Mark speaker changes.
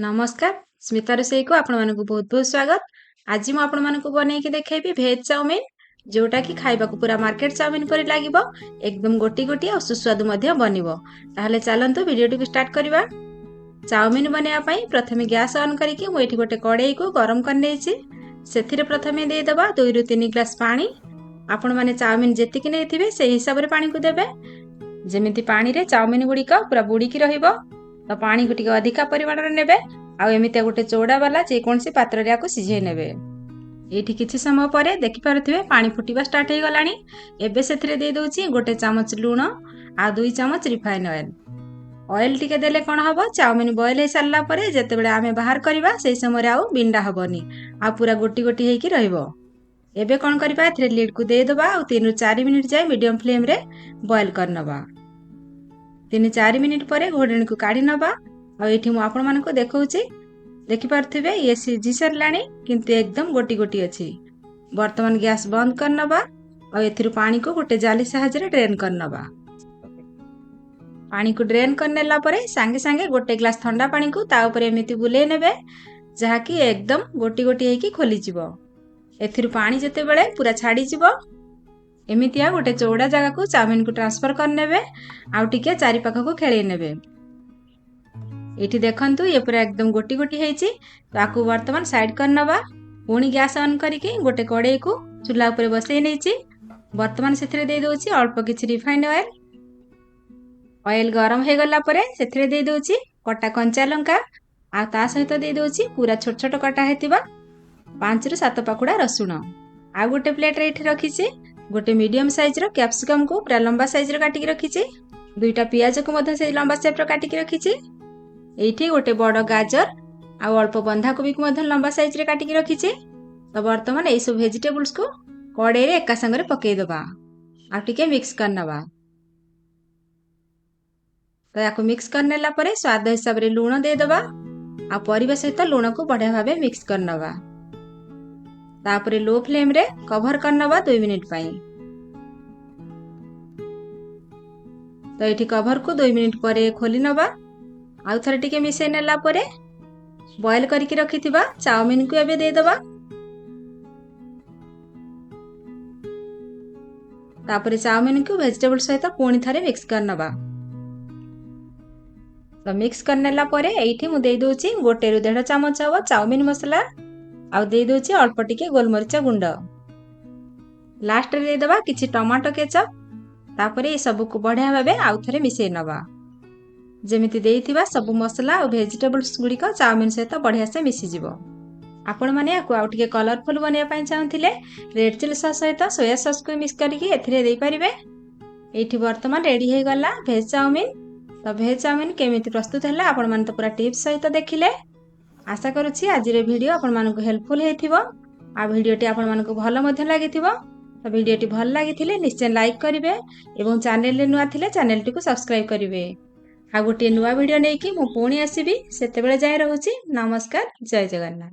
Speaker 1: ନମସ୍କାର, ସ୍ମିତା ରୋଷେଇକୁ ଆପଣମାନଙ୍କୁ ବହୁତ ବହୁତ ସ୍ୱାଗତ। ଆଜି ମୁଁ ଆପଣମାନଙ୍କୁ ବନେଇକି ଦେଖେଇବି ଭେଜ୍ ଚାଉମିନ୍, ଯେଉଁଟାକି ଖାଇବାକୁ ପୁରା ମାର୍କେଟ ଚାଉମିନ୍ ପରି ଲାଗିବ, ଏକଦମ ଗୋଟି ଗୋଟି ଆଉ ସୁସ୍ୱାଦୁ ମଧ୍ୟ ବନିବ। ତାହେଲେ ଚାଲନ୍ତୁ ଭିଡ଼ିଓଟିକୁ ଷ୍ଟାର୍ଟ କରିବା। ଚାଉମିନ୍ ବନେଇବା ପାଇଁ ପ୍ରଥମେ ଗ୍ୟାସ୍ ଅନ୍ କରିକି ମୁଁ ଏଠି ଗୋଟେ କଡ଼େଇକୁ ଗରମ କରିନେଇଛି। ସେଥିରେ ପ୍ରଥମେ ଦେଇଦେବା 2ରୁ 3 ଗ୍ଲାସ୍ ପାଣି। ଆପଣମାନେ ଚାଉମିନ୍ ଯେତିକି ନେଇଥିବେ ସେଇ ହିସାବରେ ପାଣିକୁ ଦେବେ, ଯେମିତି ପାଣିରେ ଚାଉମିନ୍ ଗୁଡ଼ିକ ପୁରା ବୁଡ଼ିକି ରହିବ। ତ ପାଣିକୁ ଟିକେ ଅଧିକା ପରିମାଣରେ ନେବେ ଆଉ ଏମିତିଆ ଗୋଟେ ଚଉଡ଼ା ବାଲା ଯେକୌଣସି ପାତ୍ରରେ ୟାକୁ ସିଝେଇ ନେବେ। ଏଇଠି କିଛି ସମୟ ପରେ ଦେଖିପାରୁଥିବେ ପାଣି ଫୁଟିବା ଷ୍ଟାର୍ଟ ହେଇଗଲାଣି। ଏବେ ସେଥିରେ ଦେଇଦେଉଛି 1 ଚାମଚ ଲୁଣ ଆଉ 2 ଚାମଚ ରିଫାଇନ୍ ଅଏଲ୍। ଅଏଲ୍ ଟିକେ ଦେଲେ କ'ଣ ହବ, ଚାଉମିନ୍ ବଏଲ୍ ହେଇସାରିଲା ପରେ ଯେତେବେଳେ ଆମେ ବାହାର କରିବା ସେଇ ସମୟରେ ଆଉ ବିଣ୍ଡା ହବନି, ଆଉ ପୁରା ଗୋଟି ଗୋଟି ହେଇକି ରହିବ। ଏବେ କ'ଣ କରିବା, ଏଥିରେ ଲିଡ୍କୁ ଦେଇଦେବା ଆଉ 3ରୁ 4 ମିନିଟ୍ ଯାଏ ମିଡ଼ିୟମ୍ ଫ୍ଲେମ୍ରେ ବଏଲ୍ କରିନେବା। 3-4 ମିନିଟ୍ ପରେ ଘୋଡ଼ଣୀକୁ କାଢ଼ି ନେବା। ଆଉ ଏଇଠି ମୁଁ ଆପଣମାନଙ୍କୁ ଦେଖାଉଛି, ଦେଖିପାରୁଥିବେ ଇଏ ସିଝି ସାରିଲାଣି, କିନ୍ତୁ ଏକଦମ ଗୋଟି ଗୋଟି ଅଛି। ବର୍ତ୍ତମାନ ଗ୍ୟାସ୍ ବନ୍ଦ କରିନେବା ଆଉ ଏଥିରୁ ପାଣିକୁ ଗୋଟେ ଜାଲି ସାହାଯ୍ୟରେ ଡ୍ରେନ୍ କରିନେବା। ପାଣିକୁ ଡ୍ରେନ୍ କରିନେଲା ପରେ ସାଙ୍ଗେ ସାଙ୍ଗେ 1 ଗ୍ଲାସ୍ ଥଣ୍ଡା ପାଣିକୁ ତା ଉପରେ ଏମିତି ବୁଲେଇ ନେବେ, ଯାହାକି ଏକଦମ ଗୋଟି ଗୋଟି ହେଇକି ଖୋଲିଯିବ। ଏଥିରୁ ପାଣି ଯେତେବେଳେ ପୁରା ଛାଡ଼ିଯିବ, ଏମିତିଆ ଗୋଟେ ଚଉଡ଼ା ଜାଗାକୁ ଚାଉମିନକୁ ଟ୍ରାନ୍ସଫର କରିନେବେ ଆଉ ଟିକେ ଚାରିପାଖକୁ ଖେଳେଇ ନେବେ। ଏଇଠି ଦେଖନ୍ତୁ ଇଏ ପୁରା ଏକଦମ ଗୋଟି ଗୋଟି ହେଇଛି। ତାକୁ ବର୍ତ୍ତମାନ ସାଇଡ୍ କରିନେବା। ପୁଣି ଗ୍ୟାସ୍ ଅନ୍ କରିକି ଗୋଟେ କଡ଼େଇକୁ ଚୁଲା ଉପରେ ବସେଇ ନେଇଛି। ବର୍ତ୍ତମାନ ସେଥିରେ ଦେଇଦେଉଛି ଅଳ୍ପ କିଛି ରିଫାଇଣ୍ଡ ଅଏଲ୍। ଅଏଲ୍ ଗରମ ହେଇଗଲା ପରେ ସେଥିରେ ଦେଇଦେଉଛି କଟା କଞ୍ଚା ଲଙ୍କା ଆଉ ତା ସହିତ ଦେଇଦେଉଛି ପୁରା ଛୋଟ ଛୋଟ କଟା ହେଇଥିବା 5ରୁ 7 ପାଖୁଡ଼ା ରସୁଣ। ଆଉ ଗୋଟେ ପ୍ଲେଟ୍ରେ ଏଇଠି ରଖିଛି ଗୋଟେ ମିଡ଼ିୟମ୍ ସାଇଜ୍ର କ୍ୟାପ୍ସିକମ୍କୁ ପୁରା ଲମ୍ବା ସାଇଜ୍ର କାଟିକି ରଖିଛି। 2ଟା ପିଆଜକୁ ମଧ୍ୟ ସେଇ ଲମ୍ବା ସେପ୍ର କାଟିକି ରଖିଛି। ଏଇଠି ଗୋଟେ ବଡ଼ ଗାଜର ଆଉ ଅଳ୍ପ ବନ୍ଧାକୋବିକୁ ମଧ୍ୟ ଲମ୍ବା ସାଇଜ୍ରେ କାଟିକି ରଖିଛି। ତ ବର୍ତ୍ତମାନ ଏଇସବୁ ଭେଜିଟେବୁଲ୍ସକୁ କଡ଼େଇରେ ଏକା ସାଙ୍ଗରେ ପକାଇଦେବା ଆଉ ଟିକେ ମିକ୍ସ କରିନେବା। ତ ୟାକୁ ମିକ୍ସ କରିନେଲା ପରେ ସ୍ୱାଦ ହିସାବରେ ଲୁଣ ଦେଇଦେବା ଆଉ ପରିବା ସହିତ ଲୁଣକୁ ବଢ଼ିଆ ଭାବେ ମିକ୍ସ କରିନେବା। ତାପରେ ଲୋ ଫ୍ଲେମ୍ରେ କଭର କରିନେବା 2 ମିନିଟ୍ ପାଇଁ। ତ ଏଇଠି କଭରକୁ 2 ମିନିଟ୍ ପରେ ଖୋଲି ନେବା। ଆଉ ଥରେ ଟିକେ ମିଶାଇ ନେଲା ପରେ ବଏଲ୍ କରିକି ରଖିଥିବା ଚାଉମିନକୁ ଏବେ ଦେଇଦେବା। ତାପରେ ଚାଉମିନକୁ ଭେଜିଟେବୁଲ୍ ସହିତ ପୁଣି ଥରେ ମିକ୍ସ କରିନେବା। ତ ମିକ୍ସ କରିନେଲା ପରେ ଏଇଠି ମୁଁ ଦେଇଦେଉଛି 1ରୁ 1.5 ଚାମଚ ହବ ଚାଉମିନ ମସଲା ଆଉ ଦେଇଦେଉଛି ଅଳ୍ପ ଟିକେ ଗୋଲମରିଚ ଗୁଣ୍ଡ। ଲାଷ୍ଟରେ ଦେଇଦେବା କିଛି ଟମାଟୋ କେଚପ୍। ତାପରେ ଏସବୁକୁ ବଢ଼ିଆ ଭାବେ ଆଉ ଥରେ ମିଶାଇ ନେବା, ଯେମିତି ଦେଇଥିବା ସବୁ ମସଲା ଆଉ ଭେଜିଟେବୁଲ୍ସ ଗୁଡ଼ିକ ଚାଉମିନ ସହିତ ବଢ଼ିଆ ସେ ମିଶିଯିବ। ଆପଣମାନେ ୟାକୁ ଆଉ ଟିକେ କଲରଫୁଲ୍ ବନେଇବା ପାଇଁ ଚାହୁଁଥିଲେ ରେଡ୍ ଚିଲି ସସ୍ ସହିତ ସୋୟା ସସ୍କୁ ମିକ୍ସ କରିକି ଏଥିରେ ଦେଇପାରିବେ। ଏଇଠି ବର୍ତ୍ତମାନ ରେଡ଼ି ହେଇଗଲା ଭେଜ୍ ଚାଉମିନ। ତ ଭେଜ୍ ଚାଉମିନ କେମିତି ପ୍ରସ୍ତୁତ ହେଲା ଆପଣମାନେ ତ ପୁରା ଟିପ୍ସ ସହିତ ଦେଖିଲେ। ଆଶା କରୁଛି ଆଜିର ଭିଡ଼ିଓ ଆପଣମାନଙ୍କୁ ହେଲ୍ପଫୁଲ୍ ହେଇଥିବ ଆଉ ଭିଡ଼ିଓଟି ଆପଣମାନଙ୍କୁ ଭଲ ମଧ୍ୟ ଲାଗିଥିବ। ତ ଭିଡ଼ିଓଟି ଭଲ ଲାଗିଥିଲେ ନିଶ୍ଚୟ ଲାଇକ୍ କରିବେ ଏବଂ ଚ୍ୟାନେଲରେ ନୂଆ ଥିଲେ ଚ୍ୟାନେଲଟିକୁ ସବସ୍କ୍ରାଇବ୍ କରିବେ। ଆଉ ଗୋଟିଏ ନୂଆ ଭିଡ଼ିଓ ନେଇକି ମୁଁ ପୁଣି ଆସିବି, ସେତେବେଳେ ଯାଏଁ ରହୁଛି। ନମସ୍କାର, ଜୟ ଜଗନ୍ନାଥ।